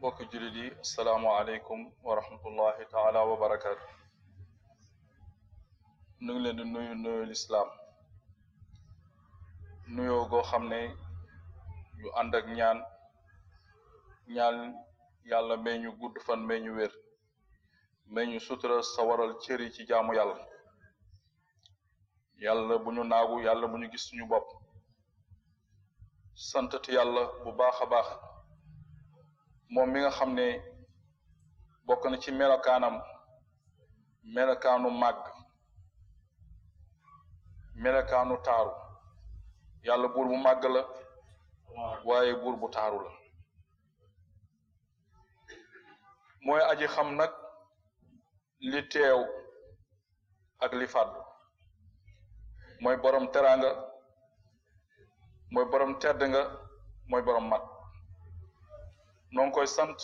bokk jullit yi assalaamu aleykum wa rahmatullahi taala wa barakaatu. nu ngi leen di nuyu lislaam nuyoo goo xam ne yu ànd ak ñaan yàlla may ñu gudd fan may ñu wér may ñu sutura sa waral cëri ci jaamu yàlla bu ñu naagu yàlla bu ñu gis suñu bopp santati yàlla bu baax a baax moom mi nga xam ne bokk na ci melokaanu màgg melokaanu taaru yàlla buur bu màgg la waaye buur bu taaru la mooy aji xam nag li teew ak li fàddu mooy borom teraanga mooy borom tedd nga mooy borom mat noo ngi koy sant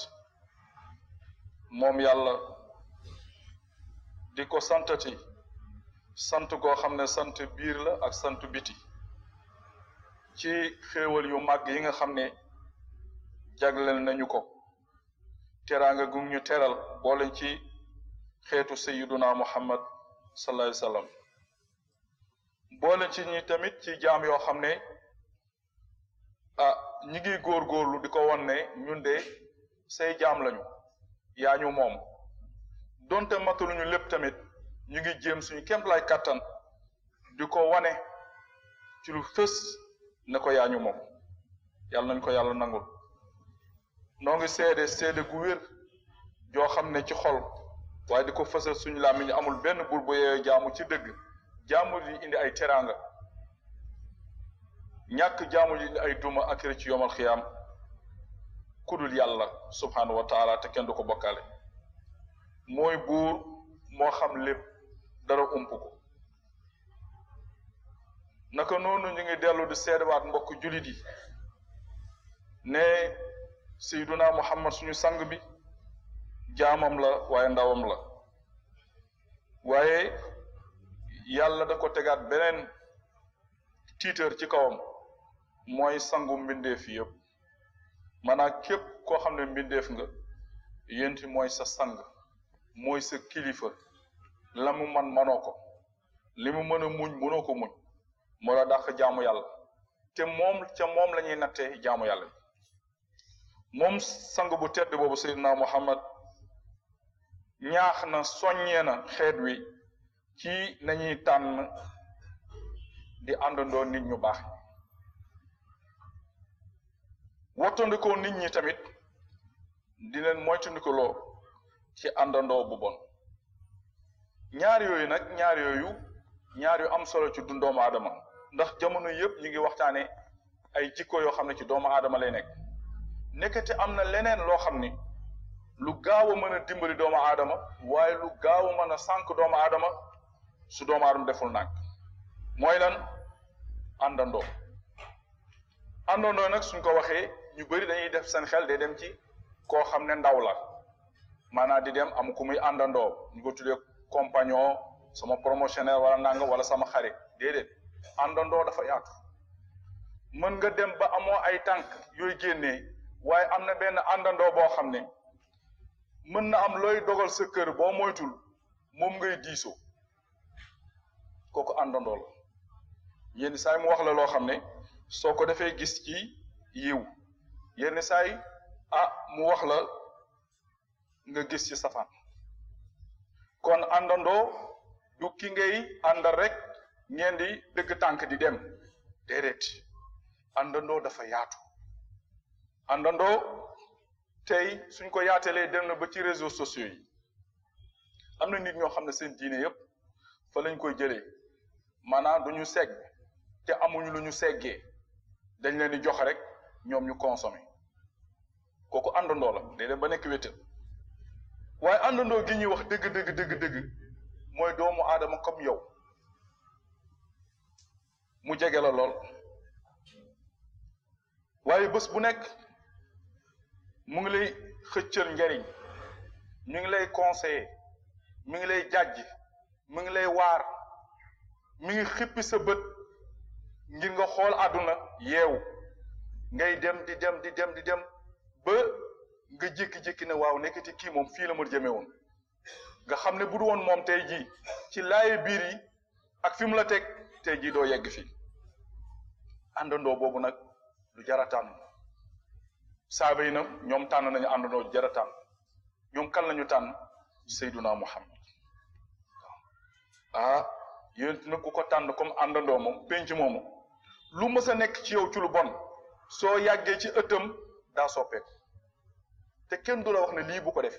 moom yàlla di ko santati sant goo xam ne sant biir la ak sant biti ci xéewal yu màgg yi nga xam ne jagleel nañu ko teraanga gu ñu teral boole ci xeetu sayyiduna muhammad sallallahu alayhi wasallam boole ci ñi tamit ci jaam yoo xam ne ñi ngi góorgóorlu di ko won ne ñun de say jaam lañu yaa ñu moom donte mataluñu lépp tamit ñu ngi jéem suñu kéemtalaay kàttan di ko wane ci lu fës ne ko yaa ñu moom yàlla nañ ko yàlla nangul noo ngi seede gu wér joo xam ne ci xol waaye di ko fësal suñu làmmiñ amul benn buur bu yeeyoo jaamu ci dëgg jaamu di indi ay teraanga ñàkk jaamu di indi ay duma ak ci yomal xiyaam kudul yàlla subhanahu wa taala te kenn du ko bokkaale mooy buur moo xam lépp dara ump ko naka noonu ñu ngi dellu di seedewaat mbokk jullit yi ne sayyiduna muhammad suñu sang bi jaamam la waaye ndawam la waaye yàlla da ko tegaat beneen tiitër ci kawam mooy sangu mbindeef yëpp maanaam képp koo xam ne mbindeef nga yénti mooy sa sang mooy sa kilifa la mu man manoo ko li mu mën a muñ mënoo ko muñ moo la dàq jaamu yàlla te moom la ñuy nattee jaamu yàlla moom sang bu tedd boobu sayyidina muhammad ñaax na soññee na xeet wi ci nañuy tànn di àndandoo nit ñu baax wottandikoo nit ñi tamit di leen moytandikuloo ci àndandoo bu bon ñaar yooyu ñaar yu am solo ci dund doomu aadama ndax jamono yëpp ñu ngi waxtaane ay jikko yoo xam ne ci doomu aadama lay nekkate am na leneen loo xam ni lu gaaw a mën a dimbali doomu aadama waaye lu gaaw a mën a sànq doomu aadama su doomu aadama deful nag mooy lan àndandoo nag suñ ko waxee ñu bëri dañuy def seen xel day dem ci koo xam ne ndaw la maanaam di dem am ku muy àndandoo ñu ko tuddee compagnon sama promotionnaire wala nanga wala sama xarit déedéet àndandoo dafa yaatu mën nga dem ba amoo ay tànk yooyu génnee waaye am na benn àndandoo boo xam ne mën na am looy dogal sa kër boo moytul moom ngay diisoo kooku àndandoo la yenn saay mu wax la loo xam ne soo ko defee gis ci yiw yenn saay mu wax la nga gis ci safaan kon àndandoo du ki ngay àndal rek ngeen di dëgg tànk di dem déedéet àndandoo dafa yaatu àndandoo tey suñ ko yaatalee dem na ba ci réseaux sociaux yi am na nit ñoo xam ne seen diine yépp fa lañ koy jëlee maanaam duñu segg te amuñu lu ñu seggee dañ leen di jox rek ñoom ñu consommer kooku àndandoo la day dem ba nekk wéttal waaye àndandoo gi ñuy wax dëgg mooy doomu aadama comme yow mu jege la lool waaye bés bu nekk mu ngi lay xëccal njariñ mi ngi lay conseiller mi ngi lay jàjj mi ngi lay waar mi ngi xippi sa bët ngir nga xool àdduna yeewu ngay dem di dem ba nga jékki-jékki ne waaw nekkati kii moom fii la ma jëmee woon nga xam ne bu du woon moom tey jii ci laaye biir yi ak fi mu la teg tey jii doo yegg fii àndandoo boobu nag lu jar a tànn saaba yi nag ñoom tànn nañu àndandoo lu jar a tànn ñoom kan lañu tànn Seyduna Muhammad yéen nag ku ko tànn comme àndandoo moom penc moomu lu mës a nekk ci yow ci lu bon soo yàggee ci ëttam daa soppeeku te kenn du la wax ne lii bu ko def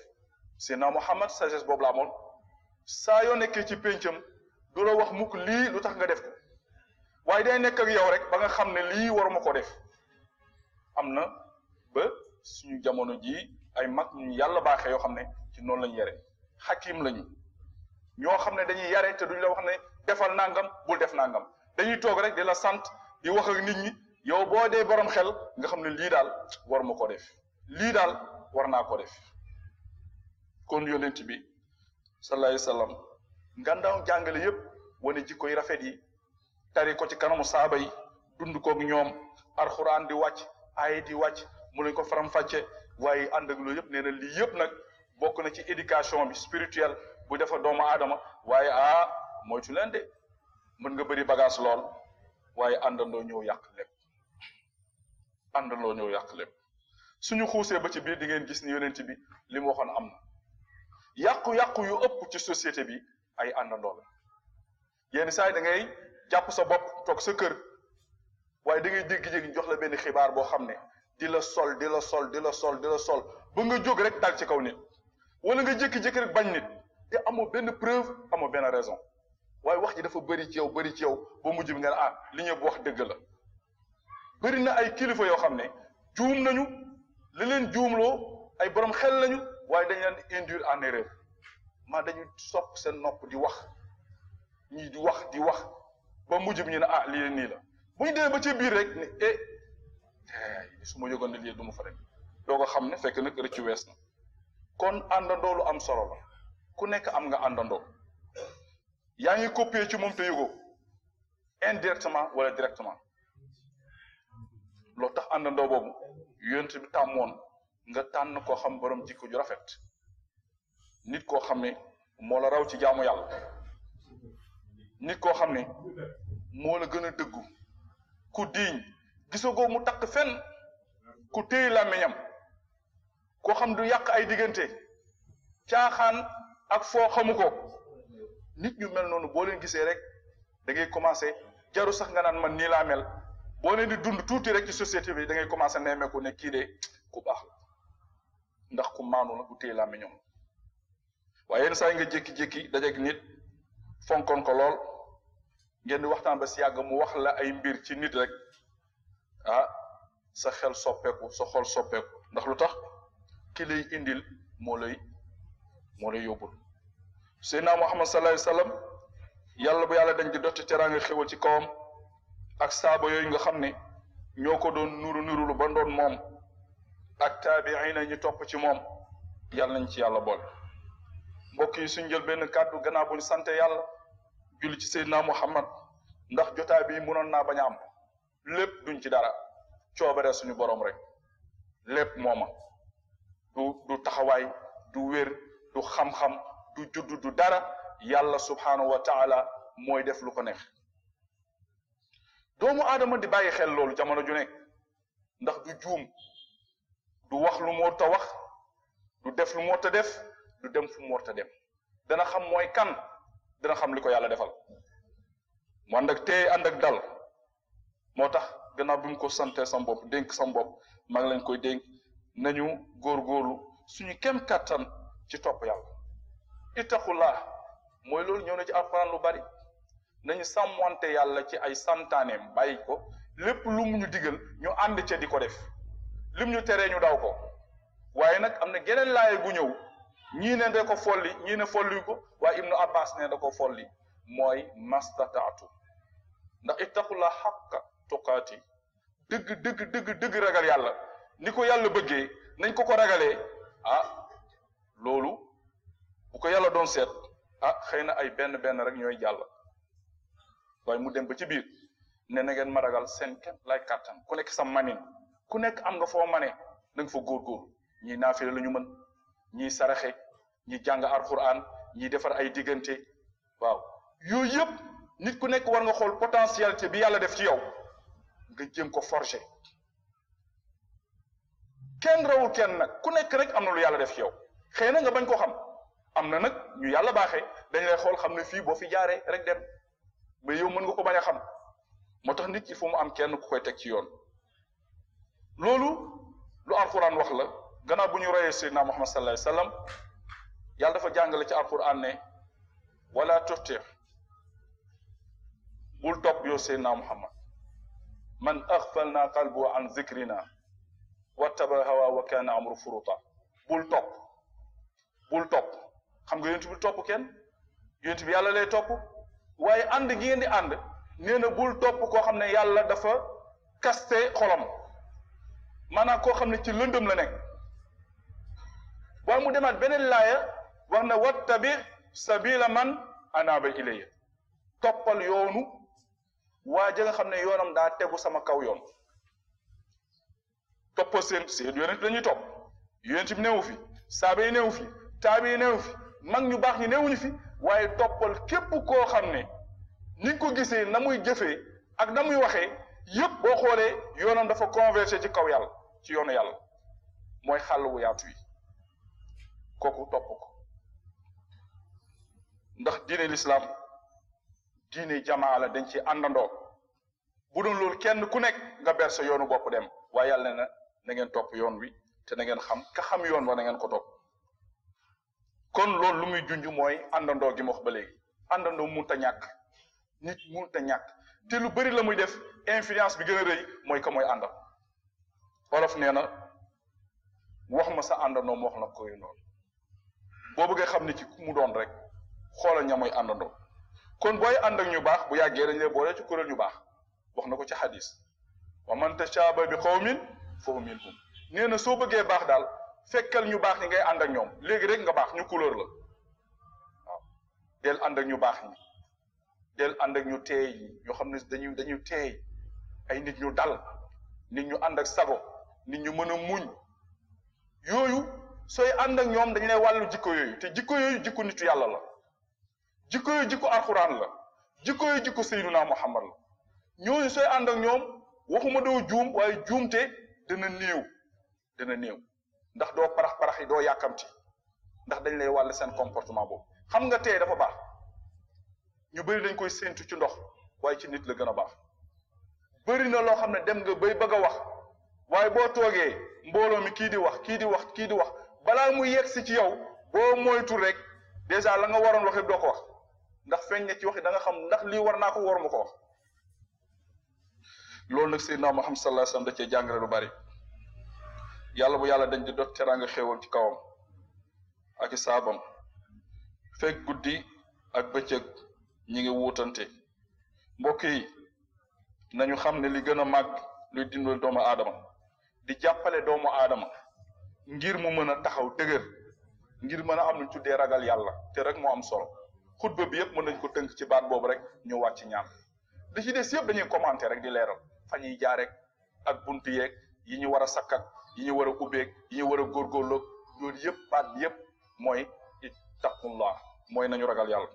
Seydina Muhammad sagesse boobu la amoon saa yoo nekkee ci pencam du la wax mukk lii lu tax nga def ko waaye day nekk ak yow rek ba nga xam ne lii waruma ko def am na ba suñu jamono jii ay mag ñu yàlla baaxee yoo xam ne ci noonu lañu yare xakim lañu ñoo xam ne dañuy yare te duñ la wax ne defal nangam bul def nangam dañuy toog rek di la sant di wax ak nit ñi yow boo dee borom xel nga xam ne lii daal war ma ko def lii daal war naa ko def kon yonent bi sallallahu alayhi wasallam ngandaaw jàngale yépp wane jikko yi rafet yi tari ko ci kanamu saaba yi dund koog ñoom alxuraan di wàcc ay di wàcc mu lañ ko faram-fàcce waaye ànd ak loolu yëpp nee na lii yëpp nag bokk na ci éducation bi spirituelle bu defa doomu aadama waaye moytu leen de mën nga bëri bagage lool waaye àndandoo ñëw yàq lépp àndandoo ñëw yàq lépp suñu xuusee ba ci biir di ngeen gis ni yonent bi li mu waxoon am na yàqu-yàqu yu ëpp ci société bi ay àndandoo la yenn saa yi da ngay jàpp sa bopp toog sa kër waaye da ngay jékki-jékki jox la benn xibaar boo xam ne di la sol ba nga jóg rek dal ci kaw nit wala nga jékki-jékki rek bañ nit te amoo benn preuve amoo benn raison waaye wax ji dafa bëri ci yow ba mujj bi nga ne li ñëpp wax dëgg la bëri na ay kilifa yoo xam ne juum nañu li leen juumloo ay borom xel lañu waaye dañ leen di induire en erreur dañu sopp seen nopp di wax ñi di wax ba mujj bi ñu ne lii nii la bu ñu demee ba ci biir rek ne su ma yëgoon ne lii du ma fa dem doo ko xam ne fekk nag rëccu wees na kon àndandoo lu am solo la ku nekk am nga àndandoo yaa ngi copier ci moom te yëgoo indirectement wala directement loo tax àndandoo boobu yonent bi tàmmoon nga tànn koo xam borom jikko ju rafet nit koo xam ne moo la raw ci jaamu yàlla nit koo xam ne moo la gën a dëggu ku diiñ gisagoo mu takk fenn ku téye làmmiñam koo xam du yàq ay diggante caaxaan ak foo xamu ko nit ñu mel noonu boo leen gisee rek da ngay commencé jaru sax nga naan man nii laa mel boo leen di dund tuuti rek ci société bi da ngay commencé nemmeeku ne kii de ku baax la ndax ku maanu la ku téye làmmiñam waaye yenn saa yi nga jékki-jékki dajeeg nit fonkoon ko lool ngeen di waxtaan ba si yàgg mu wax la ay mbir ci nit rek sa xel soppeeku sa xol soppeeku ndax lu tax ki lay indil moo lay yóbbul Seydina Muhammad sallallahu alayhi wasallam yàlla bu yàlla dañ di dotti teraanga xewal ci kawam ak saaba yooyu nga xam ne ñoo ko doon nuru ba doon moom ak taabiina ñi topp ci moom yàlla nañ ci yàlla boole mbokk yi suñ jël benn kàddu gannaaw bu ñu sante yàlla julli ci Seydina Muhammad ndax jotaay bi mënoon naa bañ a am lépp duñ ci dara coobare suñu borom rek lépp mooma du taxawaay du wér du xam-xam du judd du dara yàlla subhanahu wa taala mooy def lu ko neex doomu aadama di bàyyi xel loolu jamono ju nekk ndax du juum du wax lu mu war ta wax du def lu mu war ta def du dem fu mu war ta dem dana xam mooy kan dana xam li ko yàlla defal mu ànd ak tey ànd ak dal moo tax gannaaw bi mu ko sante sam bopp dénk sam bopp maa ngi leen koy dénk nañu góorgóorlu suñu kem kàttan ci topp yàlla ittaqullah mooy loolu ñëw na ci alquran lu bari nañu sàmmante yàlla ci ay santaaneem bàyyi ko lépp lu mu ñu digal ñu ànd ca di ko def lim ñu teree ñu daw ko waaye nag am na geneen laaye gu ñëw ñii ne da ko folli ñii ne folli ko waaye ibnu abbas ne da ko folli mooy mastataatu ndax ittaqullah xaqa tuqaati dëgg ragal yàlla ni ko yàlla bëggee nañ ko ragalee loolu bu ko yàlla doon seet xëy na ay benn rek ñooy jàll waaye mu dem ba ci biir ne na ngeen ma ragal seen kenn lay kàttan ku nekk sa manin ku nekk am nga foo mane na nga fa góorgóorlu ñi naafile la ñu mën ñi saraxe ñi jàng alquran ñi defar ay diggante waaw yooyu yëpp nit ku nekk war nga xool potentialité bi yàlla def ci yow nga jéem ko forger kenn rawul kenn nag ku nekk rek am na lu yàlla def ci yow xëy na nga bañ ko xam am na nag ñu yàlla baaxee dañ lay xool xam ne fii boo fi jaaree rek dem mais yow mën nga ko bañ a xam moo tax nit il faut mu am kenn ku koy teg ci yoon loolu lu alquran wax la gannaaw bu ñu royee Seydina Muhammad sallallahu alayhi wa sallam yàlla dafa jàngale ci alquran ne wala tuti bul topp yow Seydina Muhammad man aghfalna qalbu an zikrina wattaba hawa wa kana amru furuta bul topp xam nga yonent bi topp kenn yonent bi yàlla lay topp waaye ànd gi ngeen di ànd nee na bul topp koo xam ne yàlla dafa kaste xolam maanaam koo xam ne ci lëndëm la nekk waaye mu demaat beneen laaya wax na wattabi sabila man anaba ilayya toppal yoonu waa ja nga xam ne yoonam daa tegu sama kaw yoon toppal seen yonent dañuy topp yonent bi newu fi saaba yi newu fi taabi yi newu fi mag ñu baax ñi newuñu fi waaye toppal képp koo xam ne ni nga ko gisee na muy jëfee ak na muy waxee yëpp boo xoolee yoonam dafa converger ci kaw yàlla ci yoonu yàlla mooy xàll wu yaatu yi kooku topp ko ndax diine lislaam diine jamaa la dañ ci àndandoo bu doon loolu kenn ku nekk nga ber sa yoonu bopp dem waaye yàlla na ngeen topp yoon wi te na ngeen xam ka xam yoon wa na ngeen ko topp kon loolu lu muy junj mooy àndandoo gi ma wax ba léegi àndandoo munta ñàkk nit munta ñàkk te lu bari la muy def influence bi gën a rëy mooy ka mooy àndam wolof nee na wax ma sa àndandoo mu wax la koy noonu boo bëggee xam ne ci ku mu doon rek xoolal ña mooy àndandoo kon booy ànd ak ñu baax bu yàggee dañ lay boole ci kuréel ñu baax wax na ko ci xadis wa man tashaaba bi qawmin fa huwa minhum nee na soo bëggee baax daal fekkal ñu baax ñi ngay ànd ak ñoom léegi rek nga baax ñu couleur la waaw del ànd ak ñu baax ñi del ànd ak ñu teey ñi ñoo xam ne dañuy teey ay nit ñu dal nit ñu ànd ak sago nit ñu mën a muñ yooyu sooy ànd ak ñoom dañ lay wàllu jikko yooyu te jikko yooyu jikko nitu yàlla la jikko yooyu jikko alxuraan la jikko yooyu jikko Seydina Muhammad la ñooñu sooy ànd ak ñoom waxuma doo juum waaye juumte dana néew ndax doo parax yi doo yàkkamti ndax dañ lay wàll seen comportement boobu xam nga tey dafa baax ñu bëri dañ koy séentu ci ndox waaye ci nit la gën a baax bëri na loo xam ne dem nga bay bëgg a wax waaye boo toogee mbooloo mi kii di wax balaa muy yegg si ci yow boo moytul rek dèjà la nga waroon wax yëpp doo ko wax ndax feeñ na ci waxi da nga xam ndax lii war naa ko waruma ko wax loolu nag Seydina Muhammad sallallahu alayhi wasallam da cee jàngale lu bari yàlla bu yàlla dañ di dot teraanga xéewal ci kawam ak i saabam fekk guddi ak bëccëg ñi ngi wuutante mbokk yi nañu xam ne li gën a màgg luy dimbal doomu aadama di jàppale doomu aadama ngir mu mën a taxaw dëgër ngir mën a am luñ tuddee ragal yàlla te rek moo am solo xutba bi yëpp mën nañ ko tënk ci baat boobu rek ñu wàcc ñaan li ci des yëpp dañuy commenter rek di leeral fa ñuy jaar rek ak buntu yeeg yi ñu war a sakkat yi ñu war a ubbeeg yi ñu war a góorgóorloog loolu yëpp baat bi yëpp mooy ittaqullah mooy nañu ragal yàlla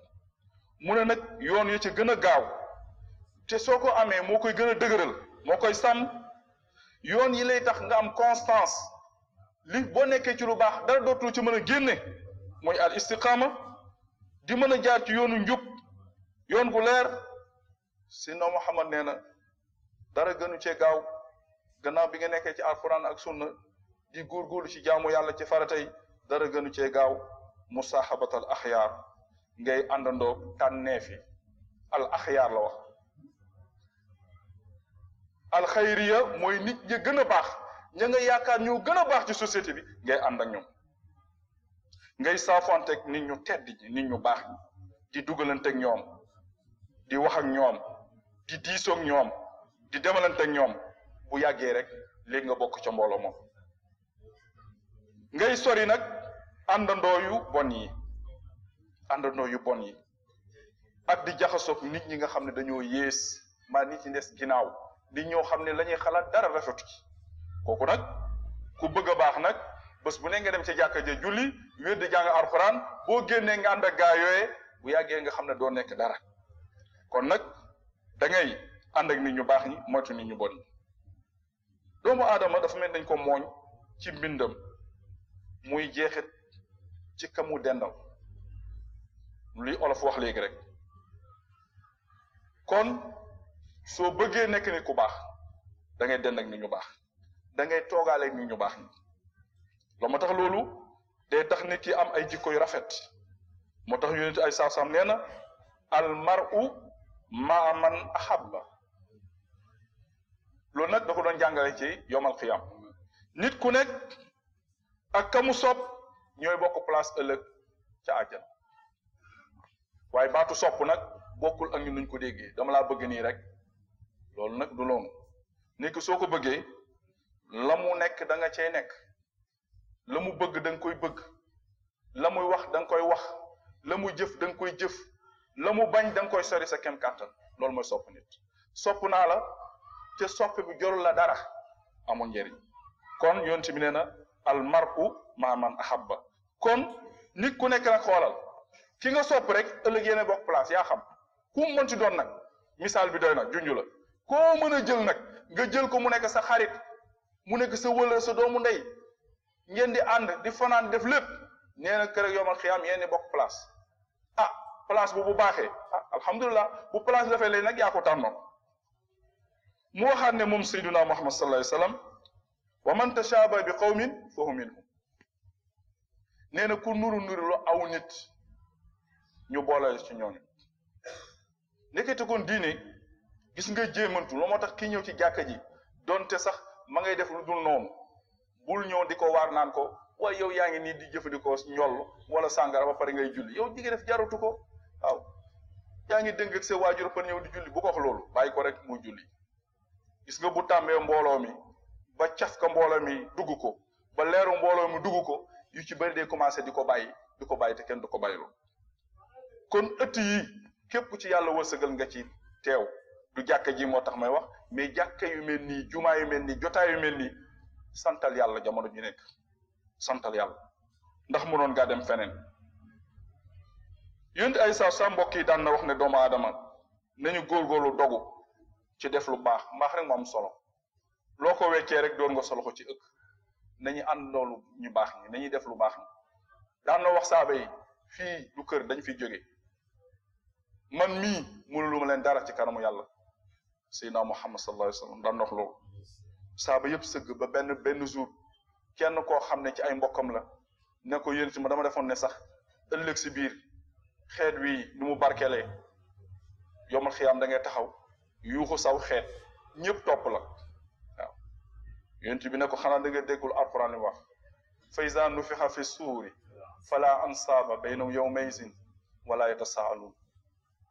mu ne nag yoon yi ci gën a gaaw te soo ko amee moo koy gën a dëgëral moo koy sàmm yoon yi lay tax nga am constance li boo nekkee ci lu baax dara dootul ci mën a génne mooy al istiqaama di mën a jaar ci yoonu njub yoon gu leer Seydina Muhammad nee na dara gënu cee gaaw gannaaw bi nga nekkee ci alquran ak sunna di góorgóorlu ci jaamu yàlla ci faratay dara gënu cee gaaw musaahabatal axyaar ngay àndandoo tànneefi al axyaar la wax alxayriya mooy nit ñi gën a baax ña nga yaakaar ñoo gën a baax ci société bi ngay ànd ak ñoom ngay saafonteeg nit ñu tedd ñi nit ñu baax ñi di dugalanteeg ñoom di wax ak ñoom di diisoog ñoom di demalanteeg ñoom bu yàggee rek léegi nga bokk ca mbooloo moom ngay sori nag àndandoo yu bon yi ak di jaxasoog nit ñi nga xam ne dañoo yées maa nit ñi des ginnaaw di ñoo xam ne la ñuy xalaat dara rafetu ci kooku nag ku bëgg a baax nag bés bu ne nga dem ci jàkka ja julli wér di jàng alxuraan boo génnee nga ànd ak gaa yooyee bu yàggee nga xam ne doo nekk dara kon nag da ngay ànd ak nit ñu baax ñi moytu nit ñu bon ñi doomu aadama dafa mel dañ ko mooñ ci mbindam muy jeexit ci kamu dendal li olof wax léegi rek kon soo bëggee nekk nit ku baax da ngay dend ak nit ñu baax da ngay toogaale ak nit ñu baax ñi loo moo tax loolu day tax nit ki am ay jikko yu rafet moo tax yonent ay saasam nee na al mar'u maa man ahabba loolu nag da ko doon jàngale ci yomal xiyam nit ku nekk ak kamu sopp ñooy bokk place ëllëg ca àjjana waaye baatu sopp nag bokkul ak ñu nuñ ko déggee dama laa bëgg nii rek loolu nag du loonu nit ki soo ko bëggee la mu nekk da nga cay nekk la mu bëgg da nga koy bëgg la muy wax da nga koy wax la muy jëf da nga koy jëf la mu bañ da nga koy sori sa kem kàttan loolu mooy sopp nit sopp naa la te sopp bi jorul la dara amul njëriñ kon yonent bi nee na al mar'u maa man ahabba kon nit ku nekk nag xoolal ki nga sopp rek ëllëg yéene bokk place yaa xam ku mu mën ci doon nag misaal bi doy na junj la koo mën a jël nag nga jël ko mu nekk sa xarit mu nekk sa wëla sa doomu ndey ngeen di ànd di fanaan def lépp nee na kër ak yomal xiyaam yéen bokk place ah place bu baaxee ah alhamdulilah bu place dafay lay nag yaa ko tànnoon mu waxaat ne moom sayyiduna Muhammad sallallahu alayhi wa sallam wa man tashaaba bi qawmin fa hum minhum nee na ku nuru lu aw nit ñu boole ci ñooñu nekkete kon diine gis nga jéemantu loo moo tax ki ñëw ci jàkka ji donte sax ma ngay def lu dul noonu bul ñëw di ko waar naan ko waaye yow yaa ngi nii di jëfandikoo ñoll wala sàngara ba pare ngay julli yow jigéen def jarutu ko waaw yaa ngi dëng ak sa waajur par ñëw di julli bu ko wax loolu bàyyi ko rek mu julli gis nga bu tàmbee mbooloo mi ba caf ka mbooloo mi dugg ko ba leeru mbooloo mi dugg ko yu ci bëri day commencé di ko bàyyi te kenn du ko bàyyiloo kon ëtt yi képp ku ci yàlla wërsëgal nga ci teew du jàkka ji moo tax may wax mais jàkka yu mel nii jumaa yu mel nii jotaay yu mel nii santal yàlla jamono ji nekk santal yàlla ndax mënoon ngaa dem feneen yonent ay sa mbokk yi daan na wax ne doomu aadama nañu góorgóorlu dogu ci def lu baax mbaax rek mu am solo loo ko weccee rek doon nga solo ko ci ëkk nañu ànd loolu ñu baax ñi nañuy def lu baax ñi daan na wax saaba yi fii du kër dañ fi jóge man mii mënulu ma leen dara ci kanamu yàlla Seydina Muhammad sallallahu alayhi wa sallam daan na wax loolu saaba yëpp sëgg ba benn jour kenn koo xam ne ci ay mbokkam la ne ko yéen ci ma dama defoon ne sax ëllëg si biir xeet wi nu mu barkelee yomal xiyaam da ngay taxaw yuuxu saw xeet ñëpp topp la waaw yonent bi ne ko xanaa da nga déggul alquran li wax fa iza nufixa fi suuri fala ansaaba baynahum yawmaizin wala yatasaaluun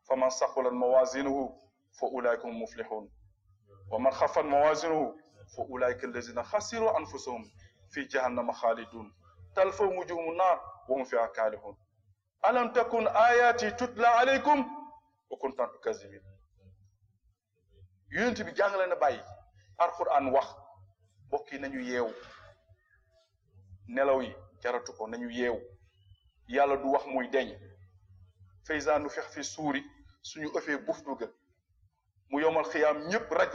fa man saqulat mawazinuhu fa ulaika hum muflixuun wa man xafat mawazinuhu fa ulaika allazina xasiru anfusahum fi jahannama xaalidun talfa wujuhum naar wa hum fiha kaalihun alam takun ayati tutla alaykum wa kuntum tukazibin yonent bi jàngale na bàyyi alquran wax mbokk yi nañu yeewu nelaw yi jaratu ko nañu yeewu yàlla du wax muy deñ faysa nu fex fi suuri suñu ëffee buf duga mu yomal xiyaam ñëpp raj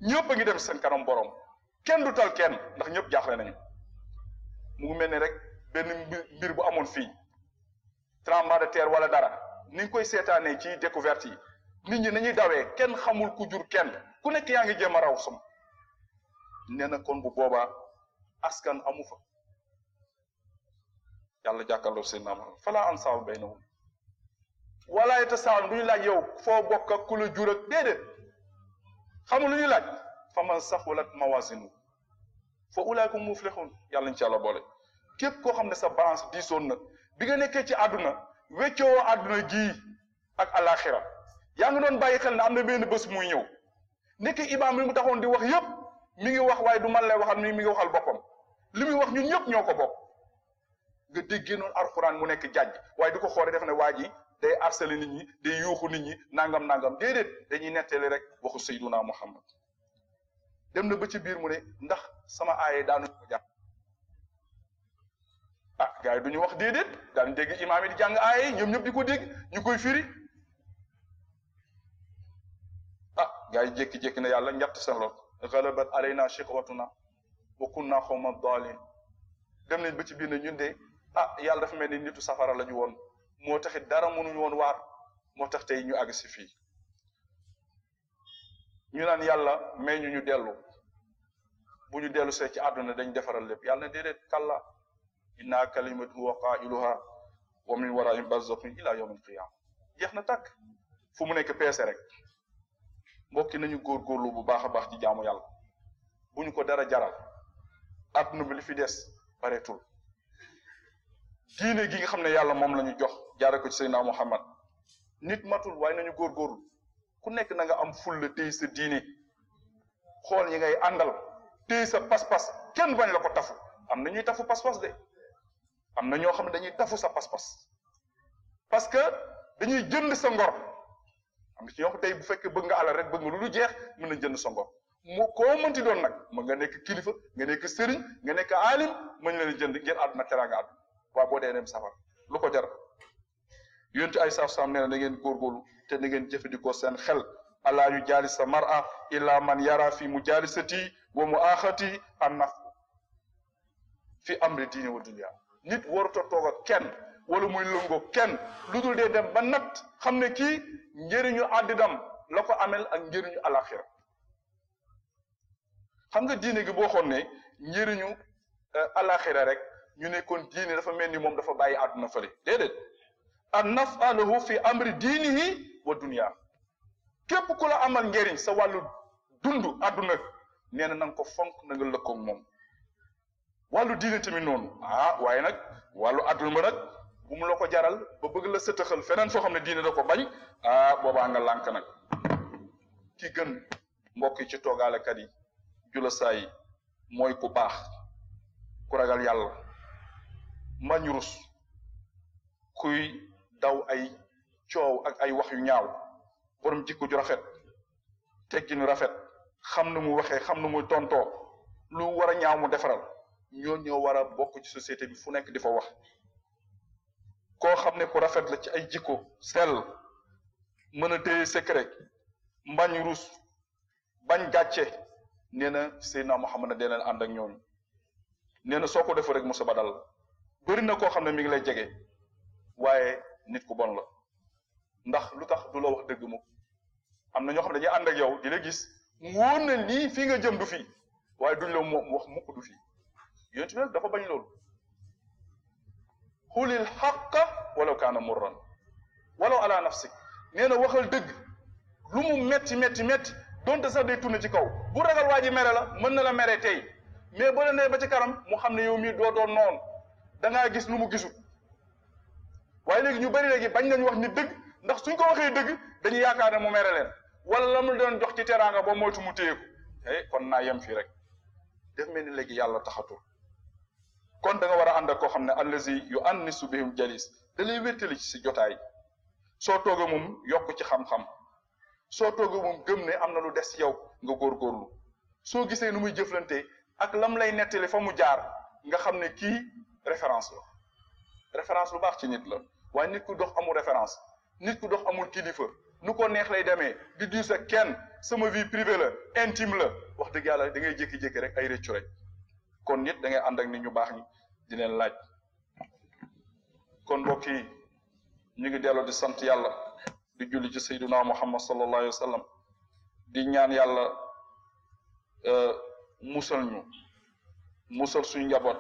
ñëpp a ngi dem seen kanam borom kenn du tal kenn ndax ñëpp jaaxle nañu mu ngi mel ni rek benn mbir bu amoon fii tremblement de terre wala dara ni nga koy seetaanee ci découverte yi nit ñi nañuy dawee kenn xamul ku jur kenn ku nekk yaa ngi jéem a raw som nee na kon bu boobaa askan amu fa yàlla jàkkaarloo seen naam fala ansaaba baynahum wala yatasaaluun du ñu laaj yow foo bokk ak ku la jur ak déedéet xamul lu ñuy laaj fa man saxulat mawazinu fa ulaika hum muflixuun yàlla ñu ci yàlla boole képp koo xam ne sa balance diisoon na bi nga nekkee ci àdduna weccoo àdduna gii ak alaxira yaa ngi doon bàyyi xel ne am na benn bés muy ñëw nekk imaam li mu taxoon di wax yépp mi ngi wax waaye du man lay waxal mi ngi waxal boppam li muy wax ñun ñëpp ñoo ko bokk nga déggee noonu alxuraan mu nekk jàjj waaye di ko xoole def ne waa ji day harcelé nit ñi day yuuxu nit ñi nangam déedéet dañuy nettali rek waxu sayyiduna Muhammad dem na ba ci biir mu ne ndax sama aaye daanu ko jàpp gars yi du ñu wax déedéet daan dégg imaam yi di jàng aaya yi ñoom ñëpp di ko dégg ñu koy firi gars yi jékki-jékki na yàlla ñett seen lool galabat alayna shiqwatuna wa kunna qawman daalin dem nañ ba ci biir ne ñun de yàlla dafa mel ni nitu safara la ñu woon moo taxit dara mënuñu woon waar moo tax tey ñu àgg si fii ñu naan yàlla may ñu dellu bu ñu dellu see ci àdduna dañ defaral lépp yàlla ne déedéet kalla inna kalimatu huwa qailuha wa min waraihim barzakhun ila yawm alqiyama jeex na tàkk fu mu nekk peese rek mbokki nañu góorgóorlu bu baax a baax ci jaamu yàlla bu ñu ko dara jaral àdduna bi li fi des bareetul diine gi nga xam ne yàlla moom la ñu jox jaare ko ci Seydina Muhammad nit matul waaye nañu góorgóorlu ku nekk na nga am fulla téy sa diine xool ñi ngay àndal téy sa pas-pas kenn bañ la ko tafu am na ñuy tafu pas-pas de am na ñoo xam ne dañuy tafu sa pas-pas parce que dañuy jënd sa ngor am na ci ñoo xam tey bu fekkee bëgg nga alal rek bëgg nga lu du jeex mën na jënd sa ngor mu koo mënti doon nag mën nga nekk kilifa nga nekk sëriñ nga nekk aalim mën leen jënd ngeen àdduna teraanga àdduna waaye boo dee dem safar lu ko jar yonent ay saaf-saam nee na da ngeen góorgóorlu te da ngeen jëfandikoo seen xel alaa yu jaalisa mar'a illa man yara fi mujaalisati wa muaxati an naf fi amri diine wa dunya nit waruta toog ak kenn wala muy lëngoo kenn lu dul dee dem ba natt xam ne kii njëriñu àddinam la ko amel ak njëriñu alaxira xam nga diine gi boo xoon ne njëriñu alaxira rek ñu ne kon diine dafa mel ni moom dafa bàyyi àdduna fële déedéet an nafalahu fi amri diinihi wa dunya képp ku la amal njëriñ sa wàllu dund àdduna nee na nga ko fonk na nga lëkkoog moom wàllu diine tamit noonu waaye nag wàllu àdduna ba nag bu mu la ko jaral ba bëgg la sëtëxal feneen foo xam ne diine da ko bañ boobaa nga lànk nag ki gën mbokk yi ci toogaalekat yi jula saa yi mooy ku baax ku ragal yàlla mañ rus kuy daw ay coow ak ay wax yu ñaaw borom jikko ju rafet tegginu rafet xam na mu waxee xam na muy tontoo lu war a ñaaw mu defaral ñoo war a bokk ci société bi fu nekk di fa wax koo xam ne ku rafet la ci ay jikko sell mën a téye secret mbañ rus bañ gàcce nee na Seydina Muhammad dee leen ànd ak ñooñu nee na soo ko defee rek musa badal bëri na koo xam ne mi ngi lay jege waaye nit ku bon la ndax lu tax du la wax dëgg mu am na ñoo xam ne dañuy ànd ak yow di la gis mu wóor na lii fii nga jëm du fii waaye duñ la wax mukk du fii yonent bi nag dafa bañ loolu xulil xaqa walaw kaana murran walaw ala nafsik nee na waxal dëgg lu mu metti donte sax day tourné ci kaw bu ragal waa ji mere la mën na la mere tey mais ba la nee ba ci kanam mu xam ne yow mii doo doon noonu da ngaa gis lu mu gisul waaye léegi ñu bëri léegi bañ nañu wax nit dëgg ndax suñ ko waxee dëgg dañuy yaakaar ne mu mere leen wala la mu doon jox ci teraanga ba moytu mu téye ko kon naa yem fii rek def mel ni léegi yàlla taxatul kon da nga war a ànd ak koo xam ne allazi yu annisu bihim jalis da lay wéttali ci si jotaay soo toogee moom yokk ci xam-xam soo toogee moom gëm ne am na lu des yow nga góorgóorlu soo gisee nu muy jëflante ak lam lay nettali fa mu jaar nga xam ne kii référence la référence lu baax ci nit la waaye nit ku dox amul référence nit ku dox amul kilifa nu ko neex lay demee di diw sa kenn sama vie privée la intime la wax dëgg yàlla da ngay jékki-jékki rek ay rëccu rek kon nit da ngay ànd ak nit ñu baax ñi di leen laaj kon mbokk yi ñu ngi delloo di sant yàlla di julli ci sayyiduna Muhammad sallallahu alayhi wa sallam di ñaan yàlla musal suñu njaboot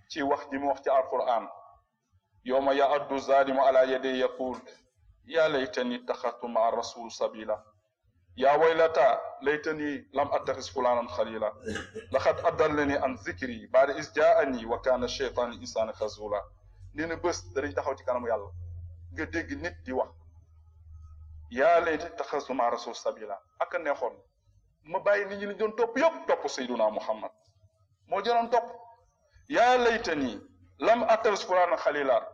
ci wax ji mu wax ci alquran yawma ya'addu zalimu ala yadayhi yaqul ya laytani taxatu maa rasul sabila ya waylata laytani lam attaxis fulanan xalila laqad adallani an zikri baada is jaani wa kaana cheytaan insana xazula nee na bés danañ taxaw ci kanamu yàlla nga dégg nit di wax yaa laytani taxastu maa rasul sabila ak a neexoon ma bàyyi nit ñi lañ doon topp yëpp topp sayduna muhammad moo jëloon topp yaa laytani lam attaxis fulanan xalila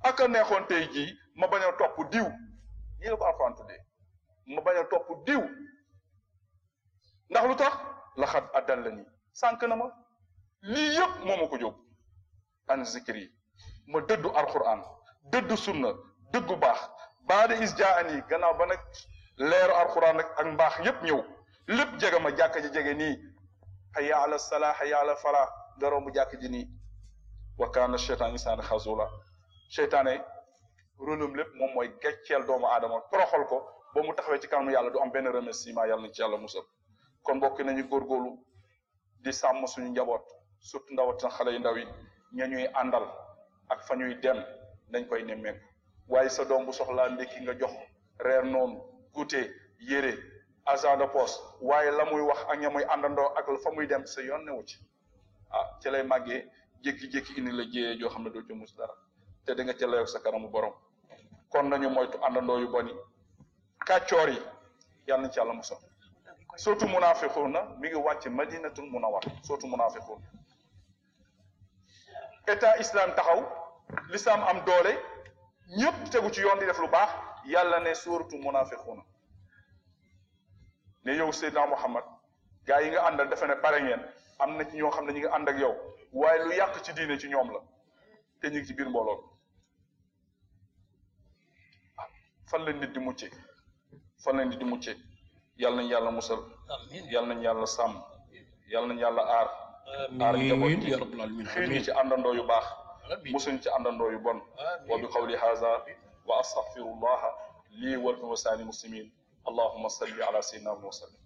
ak a neexoon tey jii ma bañ a topp diw ñii la ko alxuraan tuddee ma bañ a topp diw ndax lu tax laxat addal la nii sànq na ma lii yëpp moo ma ko jóg an zikri ma dëddu alquran dëddu sunna dëggu baax baada is jaani gannaaw ba nag leeru alquran ak mbaax yépp ñëw lépp jege ma jàkka ji jege nii hayya ala salaa hayya ala falaa nga romb jàkk ji nii wa kaana cheytaan insaana xazula cheytaane rôlam lépp moom mooy gecceel doomu aadama toroxal ko ba mu taxawee ci kanamu yàlla du am benn remerciement yàlla nañ ci yàlla musal kon mbokk nañu góorgóorlu di sàmm suñu njaboot surtout ndawatina xale yu ndaw yi ña ñuy àndal ak fa ñuy dem dañ koy nemmeeku waaye sa doom bu soxlaa ndékki nga jox reer noonu goûter yére agent de poste waaye la muy wax ak ña muy àndandoo ak fa muy dem sa yoon newu ci ah ci lay màggee jékki-jékki indi la jéyee joo xam ne doo ci mus dara te da nga ca layoog sa kanamu borom kon nañu moytu àndandoo yu boni kàccoor yi yàlla nañ ci yàlla musal surtout munafiquna mi ngi wàcc madinatul munawwar surtout munafiquna état islam taxaw l'islam am doole ñëpp tegu ci yoon di def lu baax yàlla ne suratu munafiquna ne yow Seydina Muhammad gaa yi nga àndal dafa ne pare ngeen am na ci ñoo xam ne ñu ngi ànd ak yow waaye lu yàq ci diine ci ñoom la te ñu ngi ci biir mbooloo fan la nit di muccee fan la nit di muccee yàlla nañ yàlla musal yàlla nañ yàlla sàmm yàlla nañ yàlla aar njaboot gi xiir ñi ci àndandoo yu baax musuñ ci àndandoo yu bon wa bi qawli haza wa astaghfirullaha lii wa lisaani muslimin allahumma salli ala sayyidina wa sallim